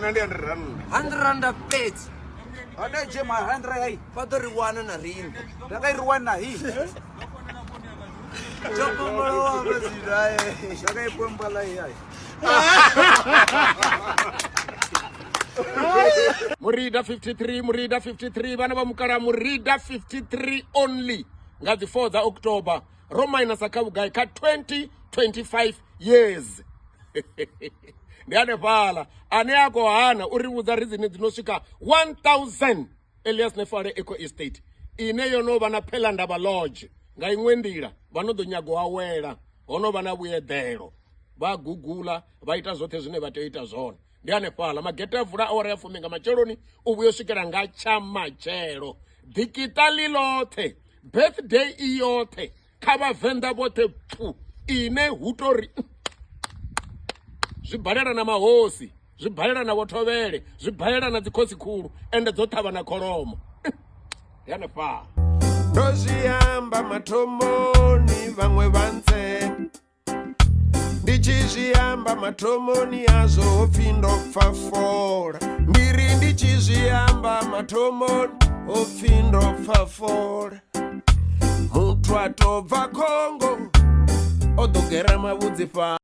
Ina ndi 100 rand. 100 randa fhedzi. Ane je ma 100 hai. Vha ḓo ri wana na riṋe. Nda nga i ri wana hi. Tsho fhambanaho hafha zwino hai. Nda nga i pomba la hi. Murida 53, Murida 53, vhana vha mukala Murida 53 only nga dzi 4 dza October ro minusa kha vhugai kha 2025 years. Ndi hanefhaḽa ane a khou hana uri vhudza reason dzi no swika 1000 Elias Nefale Eco Estate ine yo no vha na Phelandaba Lodge nga iṅwe nḓila vha no ḓo nyaga u awela ho no vha na vhueḓelo vha gugula vha ita zwoṱhe zwine vha tea u ita zwone. Ndi hanefhaḽa magete a vula awara ya fumi nga matsheloni u vhuya u swikela nga tsha matshelo. Ḓikiṱa ḽi ḽoṱhe, birthday i yoṱhe kha vhavenḓa vhoṱhe pfu ine hu to ri zwi balela na mahosi, zwi balela na vhothovhele, zwi balela na dzikhosi khulu ende dzo ṱhavha na kholomo. Ndi hanefhaḽa. Ndo zwi amba mathomoni vhaṅwe vha ntse ndi tshi zwi amba mathomoni azwo ho pfi ndo pfa fola ndi ri ndi tshi zwi amba mathomoni ho pfi ndo pfa fola muthu a to bva Congo o ḓo gera mavhudzi fha.